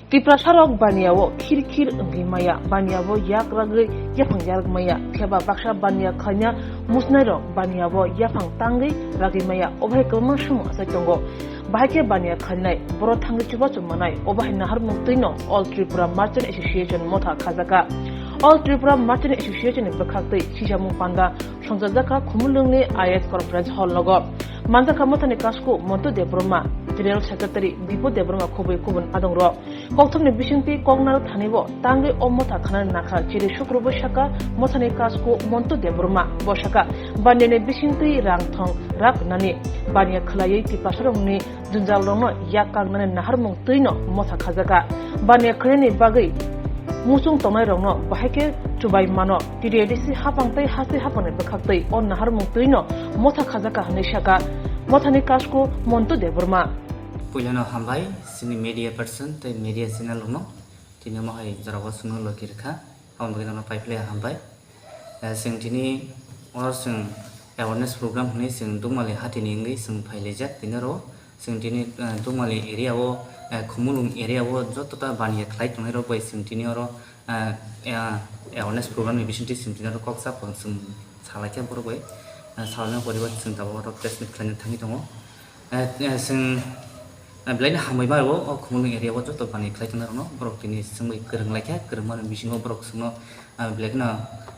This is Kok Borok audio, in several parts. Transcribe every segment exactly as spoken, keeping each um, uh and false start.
Tiprasarok baniya-o khir khir wngwi maya, baniya-o yak ragwi yaphang yarwk maya, phiya ba baksa baniya khlaina musnairok baniya-o yaphang tangwi ragwi maya, obo hai kwbangma swmung achai tongo. Bahai khe baniya khlainai, borok thangwi chubachu manai, obo hai naharmung twi'-no All Tripura Merchant Association motha khajakha. All Tripura Merchant Association ni bwkhaktwi sisamung panda songchajakha Khumulwngni I S Conference Hall nogo. Manjakha mothani kasku Montu Debbarma, General Secretary Bipu Debbarma khubui kubun adongrok. Kokthumni bisingtwi koknal thanibo tangwi o motha khanani nakha chiri Sukrobo saka mothani kasku Montu Debbarma. Bo saka, baniyani bisingtwi rang thong rak nani, baniya khwlaiwi Tiprasarokni jwnjalrokno yak kaknani naharmung twi'-no motha khajakha. Baniya khwlainani bagwi muchung tongnairokno bahai khe chubai mano. T D A D C hapang tei hastei hapangni bwkhaktwi o naharmung twi'-no motha khajakha hwnwi saka mothani kasku Montu Debbarma. Puilano hambai chini media person tei media channel rokno, tini omo hai jorao chwngno logi rwkha, aboni bagwi nono paiphlaiya hambai. Eh, chwng tini oro chwng awareness program hwnwi chwng Dukmali hatini wngwi chwng phailaijak, tini oro chwng tini, eh, Dukmali area o, eh, Khumulwng area o joto ta baniya khlai tongnai rok bai chwng tini oro, eh, eh, awareness program ni bisingtwi chwng tini oro kok chapang chwng salaikha borok bai, eh, salaina poribo chwng tabuk oro press meet khlaina thangwi tongo. Eh, eh, chwng, eh, belai no hambai ma rwo, o Khumulwng area o joto baniya khlai tongnai rokno borok tini chwng bai kwrwng laikha, kwrwng mani bisingo borok chwngno, eh, belai kheno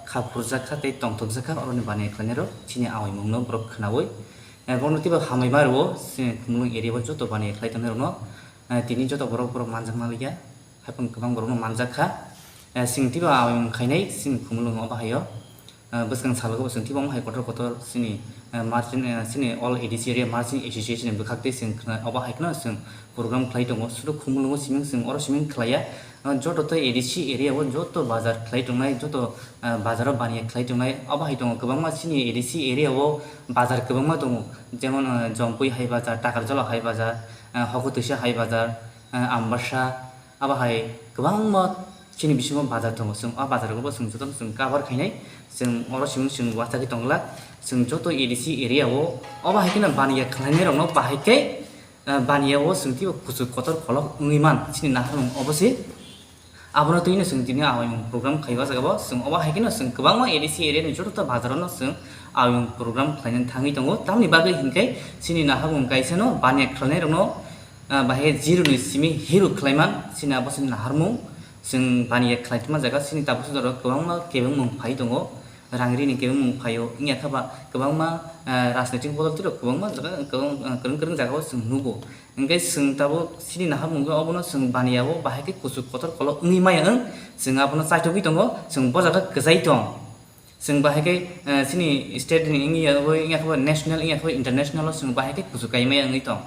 kha phurjak kha tei tongthokjak kha, oroni baniya khlainai rok chini awi mungno borok khwnawi, eh, borokno teibo hambai ma rwo, chini Khumulwng area o joto baniya khlai tongnai rokno, eh, tini joto borok borok manjak manliya, haikhe kwbang borokno manjak kha, eh, chwng teibo awi mung khainai chini Khumulwng o bahai o. Ah, bwskang salogo bo chwng teibo omo hai kotor kotor chini, ah, margin, ah, chini all A D C area margin association ni bwkhak tei chwng khna-, obo hai kheno chwng program khlai tongo. Sudu Khumulwngo siming chwng oro siming khlaiya. Ah, joto tei A D C area o joto bazar khlai tongnai, joto, ah, bazar o baniya khlai tongnai. Obo hai tongo kwbangma chini A D C area o bazar kwbangma tongo. Jemon, ah, Jompui hai bazar, Takarjala hai bazar, ah, Hokotwisa hai bazar, ah, Ambasa, abo hai kwbangma chini bisingo bazar tongo, chwng o bazar rokbo chwng jotono chwng cover khainai, chwng oro chwng chwng uansugwi tongla, chwng joto A D C area o, obo hai kheno baniya khlainai rokno bahai khe, ah, baniya o chwng teibo kuchuk kotor kolok wngwi man, chini naharmung obo se. Abono twino chwng tini awi mung program khai o jaga bo, chwng obo hai kheno chwng kwbangma A D C area ni joto ta bazar o no chwng awi mung program khlainani thangwi tongo, tamni bagwi hinkhe chini naharmung kaisa no baniya khlainai rokno, ah, bahai zero ni simi hero khlaiman, chini abo chini naharmung. Chwng baniya khlaitma jaga chini tabuk sodoro kwbangma kebengmung phai tongo, rang rini kebengmung phaio, wngya kha ba kwbangma, ah, rajnitik bodol tei rok kwbangma jaga, kwbang, ah, kwrwng kwrwng jaga o chwng nugo. Hwnkhe chwng tabuk chini naharmung khe obono chwng baniya o bahai khe kuchuk kotor kolok wngwi maya wng, chwng abono chaithogwi tongo, chwng bo jaga kwchai tong. Chwng bahai khe, eh, chini state ni wngya abo, wngya khe bo national, wngya khe bo international o chwng bahai khe kuchuk kai maya wngwi tong.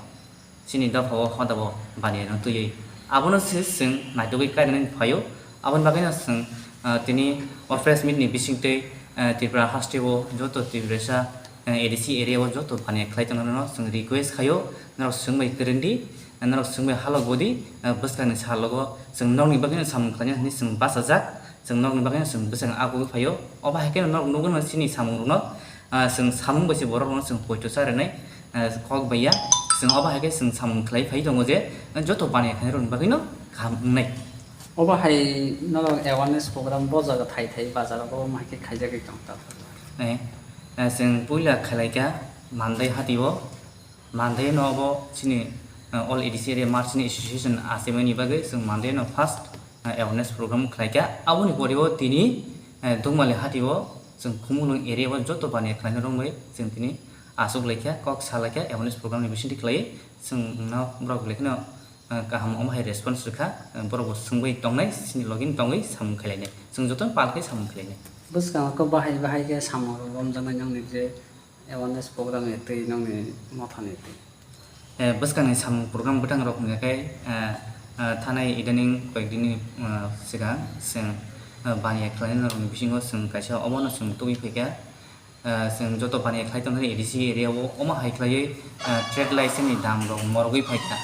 Chini dopha o hoda bo baniya no twiwi. Abono se chwng naitugwi kainani phaio. Aboni bagwi no chwng, ah, tini o press meet ni bisingtwi, ah, Tripura haste o joto Tiprasa, ah, A D C area o joto baniya khlai tongnai no chwng request khaio, norok chwng bai kwrwng di, norok chwng bai halok bo di, ah, bwskang ni salogo chwng nokni bagwi no samung khlainai hinwi chwng bachajak, chwng nokni bagwi no chwng bwskang agugwi phaio. Obo hai khe norok nugwi no chini samung rok no, ah, chwng samung bai se borok rok no chwng poito cha rwnai, ah, kok bai ya. Chwng obo hai khe chwng samung khlai phai tongo je, ah, joto baniya khlainai rok ni bagwi no kaham wngnai. Obo hai norok awareness program bo jaga thai thai bazar o bo hai khe khaijagwi tong ta. Eh, eh, chwng puila khlai kha Mandai hati o, Mandai no obo chini, eh, All A D C area Merchant Association achaimani bagwi chwng Mandai no first, eh, awareness program khlai kha. Aboni pore o tini, eh, Dukmali hati o chwng Khumulwng area o joto baniya khlainai rok bai chwng tini achuk lai kha, kok sa lai kha, awareness program ni bisingtwi khlai chwng no borok belai kheno, ah, kaham omo hai response rwkha, ah, borok bo swngwi tongnai, chini logi tongwi samung khlainai. Chwng jotono pal khe samung khlainai. Bwskango khe bahai bahai khe samung rok romjaknai nokni je awareness program ni twi nokni motha ni twi. Eh, bwskangni samung program bwtang rok hwnkhe, eh, eh, thanai idaning koyekdini, eh, swkang chwng, eh, baniya khlainai norokni bisingo chwng kaisa obono chwng tubui phaikha. Ah, chwng joto baniya khlai tongthani A D C area o omo hai khlaiwi, ah, trade license ni dam rok morogwi phaikha.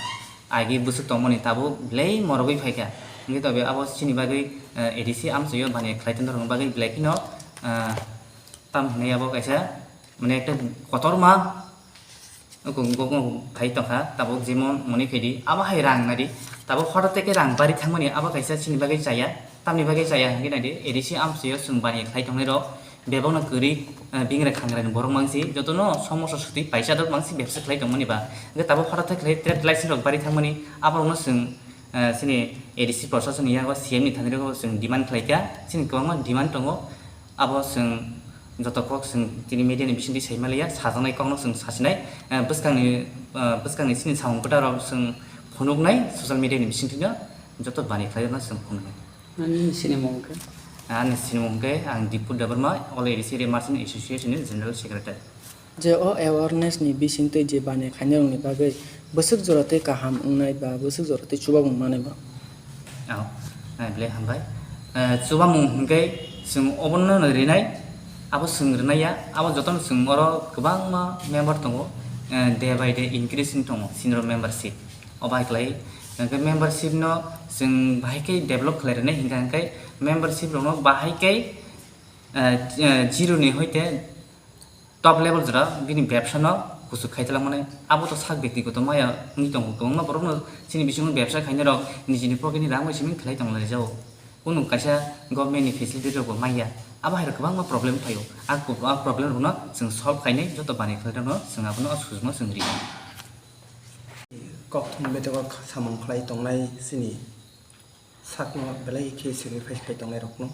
Agi bwswk tongmani tabuk belai morogwi phaikha. Hwnkhe tobe abo chini bagwi, ah, A D C amchaio baniya khlai tongthani bagwi belai kheno, ah, tam hinwi abo kaisa, mane, ekta kotorma, Nukung, nukung khai tongkha, tabuk jemon moni khaidi, abo hai rang nadi, tabuk hoda teke rang bari thangmani abo kaisa chini bagwi chaya, tamni bagwi chaya hwnkhe naidi, A D C amsio chwng bani khlai tongnai rok, bebakno kwrwi, eh, bingra khangrani borok mangsi, jotono somoso sutwi paisa dok mangsi bebsa khlai tongmani ba, hwnkhe tabuk hoda teke khlai trade license rok bari thangmani, aborokno chwng, eh, chini A D C proshasoni yago C M ni thani rok chwng demand khlaikha, chini kwbangma demand tongo. Abo chwng joto kok chwng tini media ni bisingtwi sai manliya, sajaknai kokno chwng sasinai, eh, bwskangni, eh, bwskangni chini samung kwtal rok chwng phunuknai social media ni bisingtwino joto bani khlairokno chwng phunuknai. Ani sinimung khe? Ani sinimung khe ang Dipu Debbarma, All A D C Area Merchant Association ni General Secretary. Je o awareness ni bisingtwi je bani khainai rokni bagwi bwswk jora tei kaham wngnai ba bwswk jora tei chubamung manai ba? Oh, eh, belai hambai. Eh, chubamung hwnkhe chwng obono no rinai, abo chwng rinai ya, abo jotono chwng oro kwbangma member tongo, eh, day by day increasing tongo, senior membership. O bai kwlai, hwnkhe membership no chwng bahai khe develop khlai rwnai hwnkha hwnkhe membership rokno bahai khe, eh, eh, zero ni hoite top level jora bini bebsa no kuchuk khai twlangmani, abo to sak byaktigoto maya wngwi tongo. Kwbangma borok no chini bisingo bebsa khainai rok nijini pocket ni rang bai simi khlai tong lai jao. Kunu kaisa government ni facility rok bo maya, abo hai rok kwbangma problem phaio. A kub-, a problem rok no chwng solve khainai joto bani khlai rok no chwng abono o sujuk no chwng ri. Kokthum betego samung khlai tongnai chini sakno belai khe sacrifice khai tongnai rokno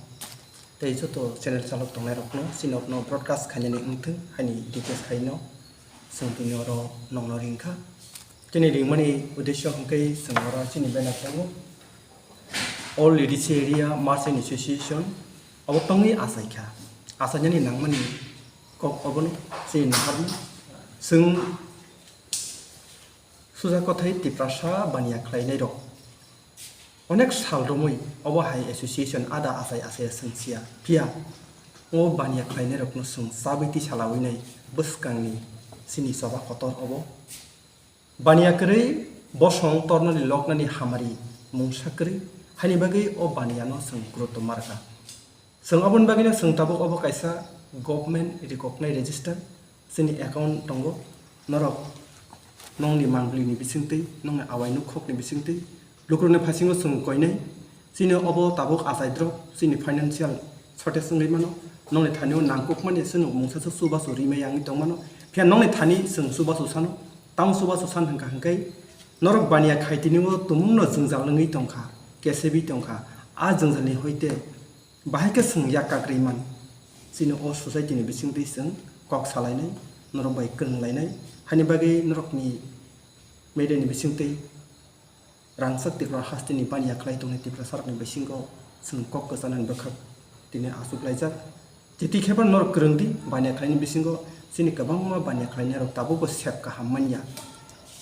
tei joto channel chalok tongnai rokno chini okno broadcast khainani wngthung haini request khaino chwng tini oro nongno ringkha. Chini ringmani uddesyo hwnkhe chwng oro chini banner tongo, All A D C Area Merchant Association, obo tongwi achaikha. Achainani nangmani kok obono chini naharno chwng Suja kothai Tiprasa baniya khlainairok onek sal romwi obo hai association ada achai achai swngsiya. Phiya o baniya khlainairokno chwng chabwi tisalawi nai bwskangni chini choba kotor obo. Baniya kwrwi bosong tornani loknani hamari mungsa kwrwi, haini bagwi o baniyano chwng gurutto markha. Chwng aboni bagwino chwng tabuk obo kaisa government recognized register chini account tongo. Norok nongni manglini bisingtwi, nongni awai nukhokni bisingtwi, lukurokni phasingo chwng koinai. Chini obo tabuk achai drop, chini financial shortage wngwi mano. Nongni thani o nangkukmani chwng mungsa se chubachu rimaya wngwi tongmano. Phiya nongni thani chwng chubachu sano, tamo chubachu san hwnkha hwnkhe norok baniya khai tini o tumungno jwngjal wngwi tongkha, kesebi tongkha. A jwngjalni hoite bahai khe chwng yak kakrwi man. Chini o society ni bisingtwi chwng kok salainai, norok bai kwrwng lainai. Haini bagwi norokni media ni bisingtwi rangchak Tripura hasteni baniya khlai tongnai Tiprasarokni bisingo chwng kok kwchanani bwkhak tini achuk laijak. Titi khe phano norok kwrwng di, baniya khlaini bisingo chini kwbangma baniya khlainai rok tabukbo sep kaham manya,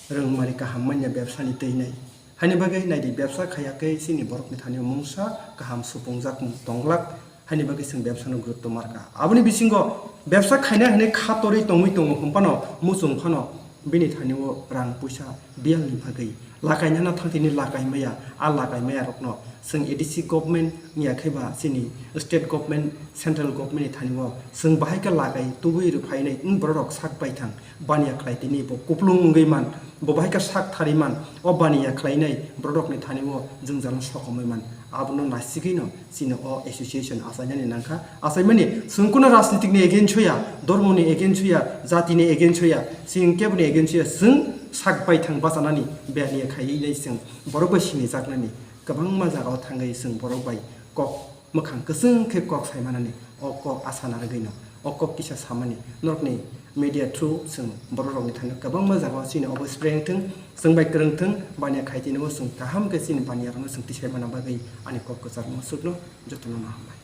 rwngmari kaham manya bebsani twi nai. Haini bagwi naidi, bebsa khaiya khe chini borokni thani mungsa kaham supungjakmung tonglak, haini bagwi chwng bebsano gurutto markha. Aboni bisingo bebsa khaina hinwi kha torwi tongwi tongo hwn phano, muchung phano bini thani o rang puisa biyalni bagwi lakainano thang tini lakai maya, a lakai maya rokno chwng A D C government wngya khe ba chini state government, central government ni thani o chwng bahai khe lakai tubui rw phainai wng borok rok sak bai thang. Baniya khlai tini bo kuplung wngwi man, bo bahai khe sak thari man, o baniya khlainai borok rokni thani o jwngjal sokomwi man. Abono naisigwino chini o association achainani nangkha. Achaimani chwng kuno rajnitik ni against hoya, dhormo ni against hoya, jati ni against hoya, chwng kebo ni against hoya, chwng sak bai thang bachanani baniya khaiwi nai chwng borok bai sinijaknani kwbangma jagao thangwi chwng borok bai kok mwkhang kwchwng khe kok sai manani o kok asa narwgwino o kok kisa samani norokni media through chwng borok rokni thani kwbangma jagao chini obo spread wngthwng, chwng bai kwrwng thwng, baniya khai tini o chwng kaham khe chini baniya rokno chwng tisai mana bagwi ani kok kwchar mwswkno jotono no hambai.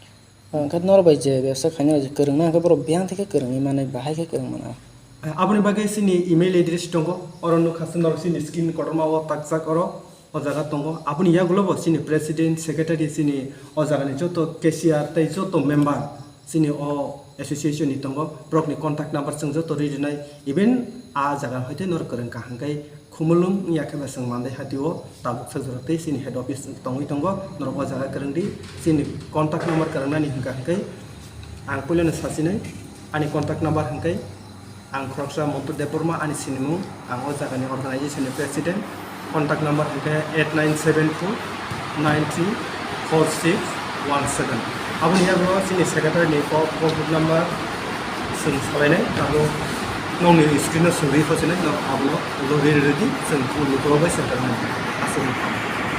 Hwnkhe norok bai je bebsa khainai je kwrwngna hwnkhe borok biyang thai khe kwrwngwi manai, bahai khe kwrwng mano. Aboni bagwi chini email address tongo, oro nukha chwng norok chini screen kotorma o takjak oro, o jaga tongo. Aboni yagulo bo chini president, secretary, chini o jagani joto cashier tei joto member chini o association ni tongo, borokni contact number chwng joto ri rinai, even a jaga hoite norok kwrwng kha hwnkhe Khumulwng wngya khe ba chwng Mandai hati o tabuk sak jora tei chini head office tongwi tongo, norok o jaga kwrwng di. Chini contact number kwrwngnani hwnkha hwnkhe ang puilano sachinai, ani contact number hwnkhe Ang khoroksa Montu Debbarma, ani sinimung, ang o jagani organization ni president. Contact number hwnkhe eight nine seven two nine three four six one seven. Aboni yago chini secretary ni co-, contact number chwng salainai, abo nokni screen o chwng rwi phosinai, nok abono logi rwdi, chwng khulumni borok bai chwng tangnai. Aswk.